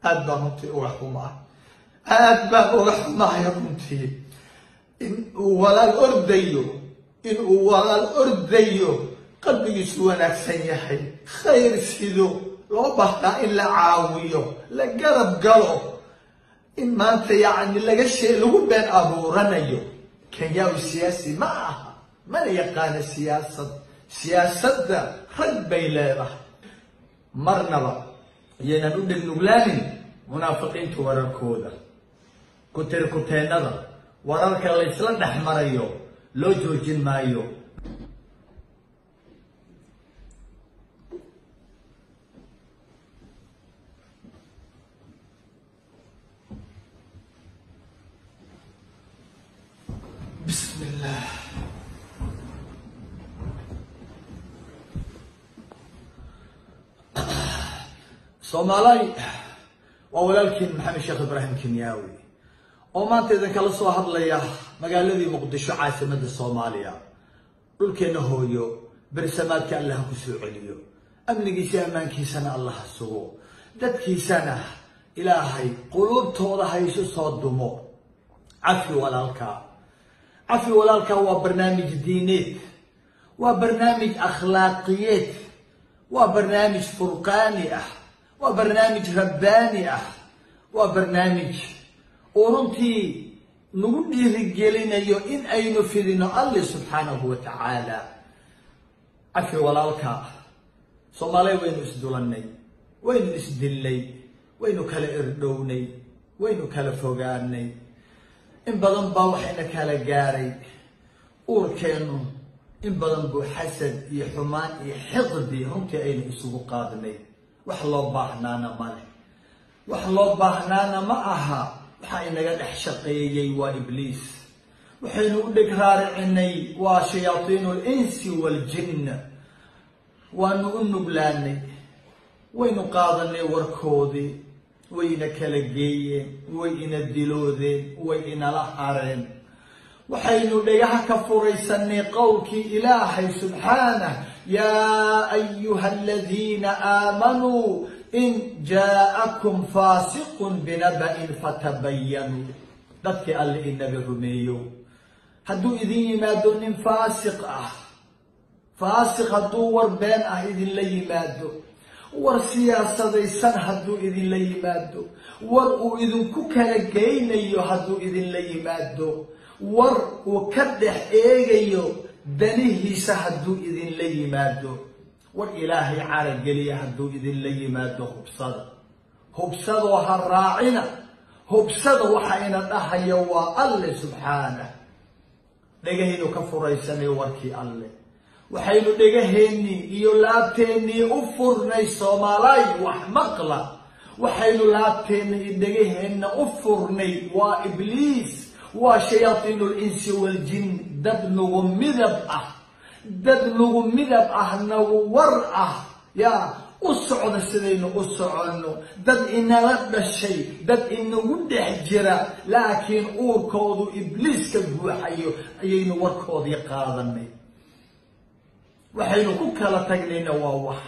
Aad baan runtii uga xumahay, aad baan uga xumahay runtii in uu walaal ordayo, in uu walaal ordayo, qalbigiisu wanaagsan yahay, khayr sido, loo baahnaa in la caawiyo, la garab galo, in maanta yacni laga shee lagu been abuuranayo. Kenyawi siyaasi ma aha, mana yaqaano siyaasad. Siyaasadda rag bay leedahay. Marnaba iyaynan u dhegnuglaanin munaafiqiinta wararkooda, kutirikuteennada, wararka laysla dhex marayo loo joojin maayo. Bismi illah. Soomaalay, waa walaalkiin Maxamed Sheekh Ibraahim Kenyaawi oo maanta idinkala soo hadlaya magaaladii Muqdisho, caasimadda Soomaaliya. Dhulkeenna hooyo bersamaadka Allah ku soo celiyo, amnigiisa ammaankiisana Allah ha sugo, dadkiisana Ilaahay quluubtooda ha isu soo dumo. Cafi walaalka, cafi walaalka waa barnaamij diineed, waa barnaamij akhlaaqiyeed, waa barnaamij furqaani ah, waa barnaamij rabbaani ah, waa barnaamij uu runtii nagu dhiirigelinayo in aynu fidino Alle subxaanahu wa tacaala. Cafi walaalka. Soomaaliya, waynu isdulannay, waynu isdillay, waynu kala irdhownay, waynu kala fogaanay. In badan baa waxayna kala gaaray uurkeennu, in badan buu xasad iyo xumaan iyo xiqdi runtii aynu isugu qaadnay. Wax loo baahnaana male, wax loo baahnaana ma aha. Waxa inaga dhex shaqeeyey waa Ibliis, waxaynu u dheg raaricinay waa shayaatiinu alinsi waaljin. Waanu u nuglaanay, waynu qaadanay warkoodii, wayna kala geeyeen, way ina diloodeen, way inala hareen. Waxaynu dhegaha ka furaysanay qowlkii Ilaahay subxaanah: yaa ayuha aladiina aamanuu in jaa'akum faasiqun binaba'in fatabayanuu. Dadkii Alle inaga rumeeyo, hadduu idin yimaado nin faasiq ah, faasiq hadduu war been ah idinla yimaado, war siyaasadaysan hadduu idinla yimaado, war uu idinku kala geynayo hadduu idinla yimaado, war uu ka dhex eegayo danihiisa hadduu idinla yimaado, war Ilaahay carageliya hadduu idinla yimaado, hubsada, hubsadoo ha raacina, hubsada. Waxa ina dhahaya waa Alle subxaanah. Dhegahaynu ka furaysanay warkii Alle, waxaynu dhegaheennii iyo laabteennii u furnay, Soomaalay wax maqla, waxaynu laabteenna iyo dhegaheenna u furnay waa Ibliis, waa shayaatiinu linsi waaljin. Dad nagu midab ah, dad nagu midab ah, nagu war ah, yaa u socda sidaynu u soconno, dad inala dhashay, dad inagu dhex jira, laakiin uurkoodu Ibliis ka buuxayo ayaynu warkoodii qaadanay. Waxaynu ku kala tagnayna waa wax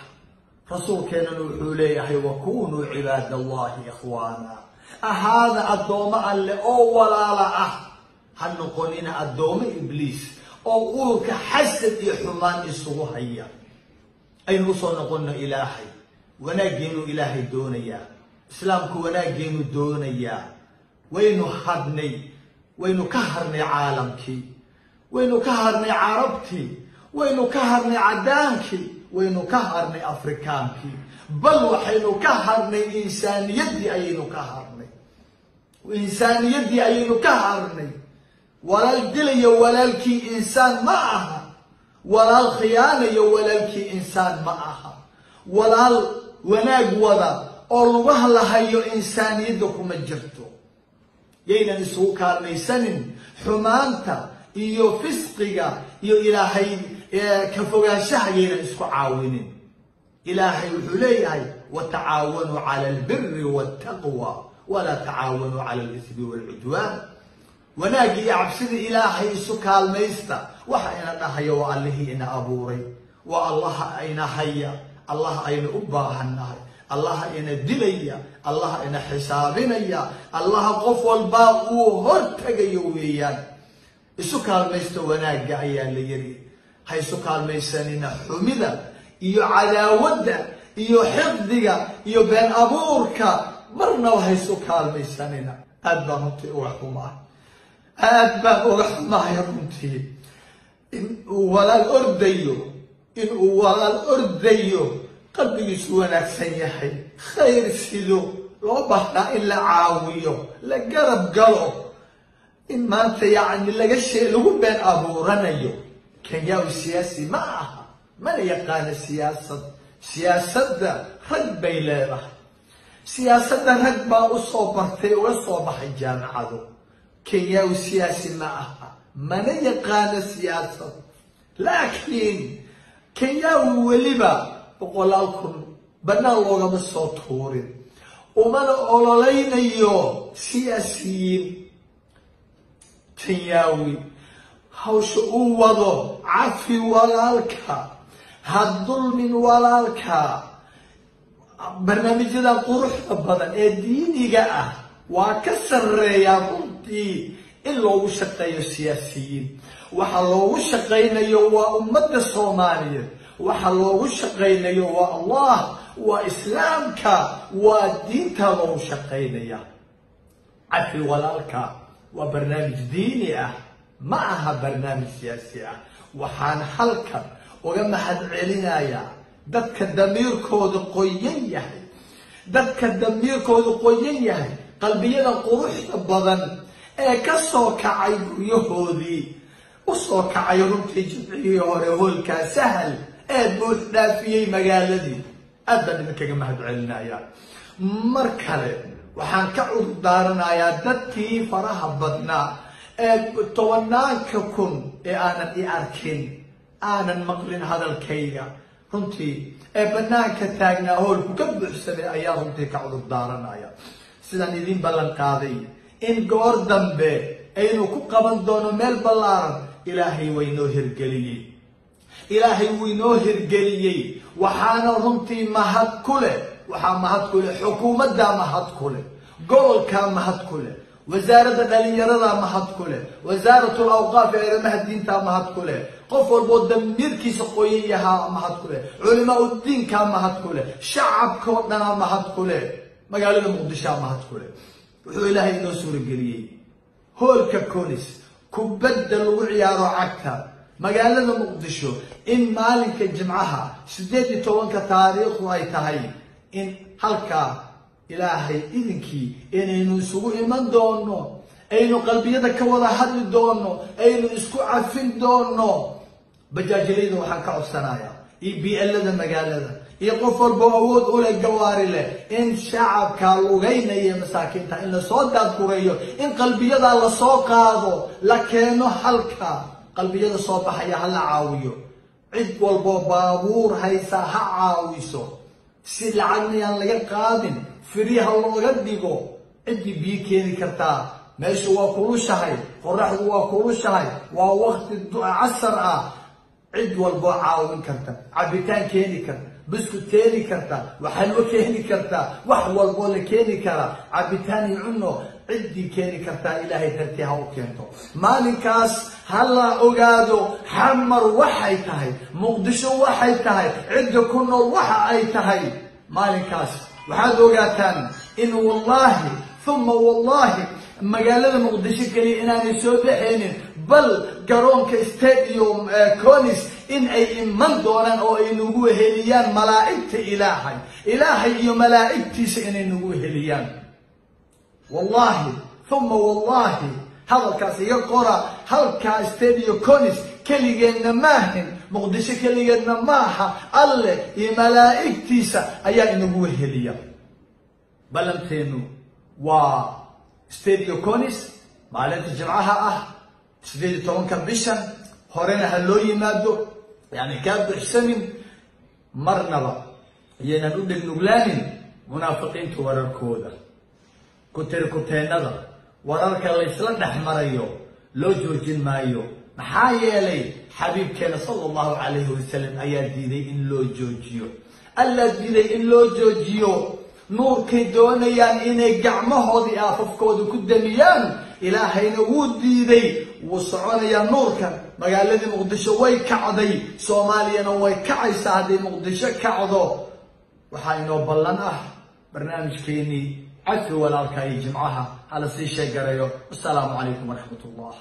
rasuulkeenana wuxuu leeyahay: wakunuu cibaad allahi ikhwaana. Ahaada addoommo Alle oo walaala ah, ha noqonina addoommo Ibliis oo uurka xasad iyo xumaan isugu haya. Aynu usoo noqono Ilaahay. Wanaaggeenu Ilaahay doonayaa, Islaamku wanaaggeenu doonayaa. Waynu hadhnay, waynu ka harnay caalamkii, waynu ka harnay Carabtii, waynu ka harnay caddaankii, waynu ka harnay Afrikaankii, bal waxaynu ka harnay insaaniyaddii ayaynu ka harnay, insaaniyaddii ayaynu ka harnay. Walaal dilayo walaalkii insaan ma aha, walaal khiyaanayo walaalkii insaan ma aha, walaal wanaag wada oo lugaha lahayo insaaniyadda kuma jirto. Yaynan isugu kaalmaysanin xumaanta iyo fisqiga iyo Ilaahay ka fogaanshaha, yaynan isku caawinin. Ilaahay wuxuu leeyahay: watacaawanuu cala albiri waltaqwa walaa tacaawanuu cala alismi waalcudwaan. Wanaagga iyo cabsida Ilaahay isu kaalmaysta. Waxa ina dhahaya waa Allihii ina abuuray, waa Allaha ina haya, Allaha aynu u baahannahay, Allaha ina dilaya, Allaha ina xisaabinaya, Allaha qof walbaa uu hor tagayo weeyaan. Isu kaalmaysta wanaagga ayaa la yiri, ha isu kaalmaysanina xumida iyo cadaawadda iyo xiqdiga iyo been abuurka, marnaba ha isu kaalmaysanina. Aad baan runtii uga xumahay, aad baan uga xumahay runtii in uu walaal ordayo, in uu walaal ordayo qalbigiisu wanaagsan yahay, khayr sido loo baahnaa in la caawiyo, la garab galo, in maanta yacni laga shee lagu been abuuranayo. Kenyaawi siyaasi ma aha, mana yaqaano siyaasad. Siyaasadda rag bay leedahay, siyaasadda rag baa usoo bartay, uga soo baxay jaamacado. Kenyaawi siyaasi ma aha, mana yaqaano siyaasad. Laakiin Kenyaawi weliba 100,000 bannaan loogama soo tuurin, umana ololeynayo siyaasiyiin. Kenyaawi hawsha uu wado, cafi walaalka, ha dulmin walaalka. Barnaamijyada quruxda badan ee diiniga ah waa ka sarreeyaa runtii in loogu shaqeeyo siyaasiyiin. Waxa loogu shaqaynayo waa ummadda Soomaaliyeed, waxa loogu shaqaynayo waa Allah, waa islaamka, waa diinta loogu shaqaynaya. Cafi walaalka waa barnaamij diini ah, ma aha barnaamij siyaasi ah. Waxaan halkan uga mahad celinayaa dadka damiirkooda qoyan yahay, dadka damiirkooda qoyan yahay, qalbiyada quruxda badan ee ka soo kacay guryahoodii, u soo kacay runtii jimcihii hore hoolkaa Sahal ee buux dhaafiyey magaaladii. Aad baan idinkaga mahad celinayaa. Mar kale waxaan ka cudur daaranayaa dadkii faraha badnaa ee tobanaanka kun ee aanan i arkin, aanan maqlin hadalkayga runtii, ee banaanka taagnaa hoolku ka buuxsamay ayaa runtii ka cudur daaranaya. Sidaan idiin ballan qaaday in goor dambe aynu ku qaban doono meel ballaaran, Ilaahay waynoo hirgeliyey, Ilaahay wuu inoo hirgeliyey. Waxaana runtii mahad ku leh, waxaa mahad ku leh xukuumaddaa, mahad ku leh gobolkaa, mahad ku leh wasaaradda dhalinyaradaa, mahad ku leh wasaaratul awqaaf ee arrimaha diintaa, mahad ku leh qof walboo damiirkiisa qoyan yahaa, mahad ku leh culimaa udiinkaa, mahad ku leh shacabkao dhanaa, mahad ku leh magaalada Muqdishoa, mahad ku leh. Wuxuu Ilaahay inoo suurageliyey hoolka Conis, kubadda lagu ciyaaro cagta magaalada Muqdisho, in maalinka Jimcaha 18-ka taariikhdu ay tahay in halkaa Ilaahay idinkii inaynu isugu iman doono, aynu qalbiyada ka wada hadli doono, aynu isku cafin doono. Bajaajlayda waxaan ka codsanayaa iyo BL-ada magaalada iyo qof walbo awood u leh, gawaari leh, in shacabka lugaynaya masaakiinta in lasoo daadgureeyo, in qalbiyada lasoo qaado, la keeno halka. Qalbiyada soo baxaya ha la caawiyo, cid walboo baabuur haysa ha caawiso, si lacagna yaan laga qaadin, free ha looga dhigo. Ciddii biyo keeni kartaa, meeshu waa kulushahay, qoraxdu waa kulushahay, waa wakti casar ah. Cid walboo caawin karta, cabitaan keeni karta, buskud keeni karta, waxalwo keeni karta, wax walboo la keeni karaa, cabitaan iyo cuno, ciddii keeni kartaa Ilaahay dartii ha u keento. Maalinkaas ha la ogaado Xamar waxay tahay, Muqdisho waxay tahay, cidda ku nool waxa ay tahay. Maalinkaas waxaad ogaataan in wallaahi uma wallaahi magaalada Muqdisho keliya inaanay soo baxaynin, bal garoonka Stadium Conis in ay iman doonaan oo ay nagu weheliyaan malaa'igta Ilaahay, Ilaahay iyo malaa'igtiisa inay nagu weheliyaan. Wallaahi uma wallaahi, hadalkaas iga qora. Halkaa Stadium Conis keligeenna maahin, Muqdisho keligeedna maaha, Alleh iyo malaa'igtiisa ayaa inagu weheliya. Ballanteenu waa Stadium Conis maalinta Jimcaha ah 18-ka bishan. Horena ha loo yimaado, yani kaa buxsamin. Marnaba iyaynan u dhegnuglaanin munaafiqiinta wararkooda, kutirikuteennada, wararka laysla dhex marayo loo joojin maayo, maxaa yeelay xabiibkeena sala allahu calayhi wasalam ayaa diiday in loo joojiyo. Allaa diiday in loo joojiyo. Nuurkay doonayaan inay gacmahoodii aafafkooda ku damiyaan, Ilaahayna wuu diiday. Wuu soconayaa nuurka. Magaaladii Muqdisho way kacday, Soomaaliyana way kacaysaa hadday Muqdisho kacdo. Waxaa inoo ballan ah barnaamijkeenii Cafi Walaalka iyo Jimcaha. Hala sii sheegarayo. Wasalaamu calaykum waraxmat ullah.